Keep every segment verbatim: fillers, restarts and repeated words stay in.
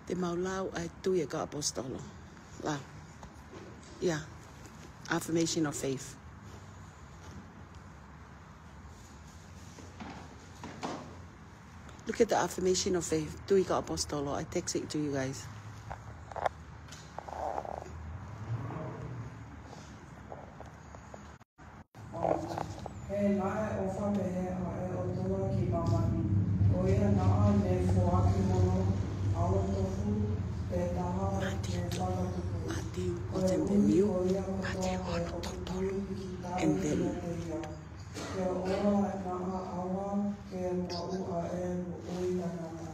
Te mau lau ʻa e Tui ʻa e Kau ʻAposetolo. Lau. Yeah. Affirmation of faith. Look at the affirmation of faith. Tui ʻa e Kau ʻAposetolo. I text it to you guys. He naʻe ʻofa pehē ʻa e ʻOtua ki māmani, ko ia naʻa ne foaki hono ʻAlo tofu pē taha ne fakatupu. Mātiu, ko e ʻuhi ko ia kotoa ʻoku tui ki ai ʻiate ia, ke ʻoua naʻa ʻauha ke maʻu ʻa e moʻui taʻengata.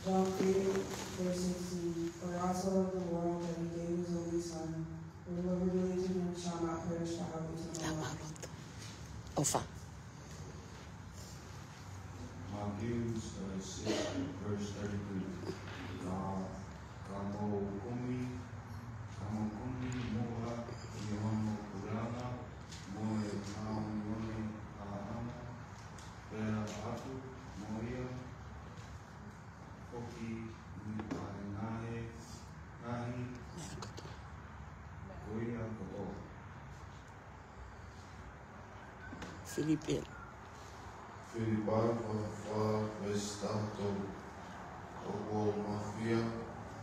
John three, verse sixteen, For God so loved the world that he gave his only Son, whoever believes in him shall not perish but have eternal life. ʻOfa. Matthew, uh, six, verse thirty-three. Ka, ka mou kumi, ka mou kumi muʻa ʻi hono puleʻanga mo e māʻoniʻoni ʻaʻana, pea ʻatu mo ia foki ʻa e ngaahi, ngaahi meʻa kotoa. Ko ia kotoa. Filipai. Filipai vahe fā veesi taha tolu. ʻOku ou mafia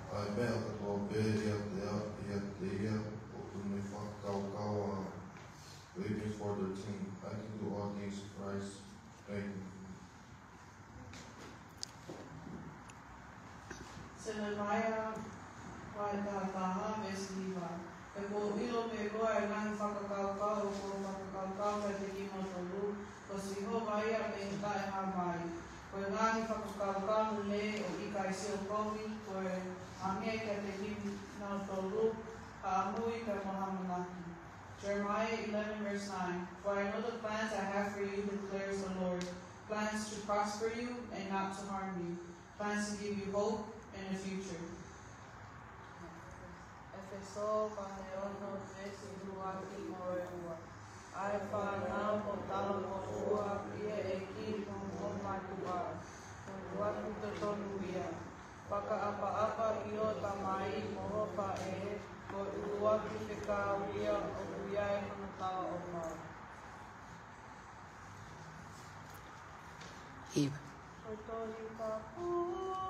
ʻa e meʻa kotoa pē ʻiate ia, ʻiate ia ʻoku ne fakakaukau au. Philippians four thirteen. I can do all things through Christ strengthens me. Selemaia vahe taha taha, veesi hiva. He kuo u ʻilo pē koā ʻa e ngaahi fakakaukau ʻoku ou fakakaukau kiate kimoutolu, ko Sihova ia mei he taʻehāmai. Ko e ngaahi fakakaukau lelei ʻo e ʻikai siʻokovi, ko e hangē kiate kimoutolu ha ʻamui pea mo ha ʻamanaki. Jeremiah eleven, verse nine. For I know the plans I have for you, declares the Lord, plans to prosper you and not to harm you, plans to give you hope and a future. ʻEfesō vahe ono, veesi ʻuluaki mo e ua. ʻA e fānau, mou talangofua ki he ʻEiki mo hoʻomou mātuʻa, ko e ʻuluaki totonu ia. Fakaʻapaʻapa ki hoʻo tamai mo hoʻo faʻē, ko e ʻuluaki fekau ia ʻoku ʻi ai hono talaʻofa. Hiva. Ko e Tohi Tapu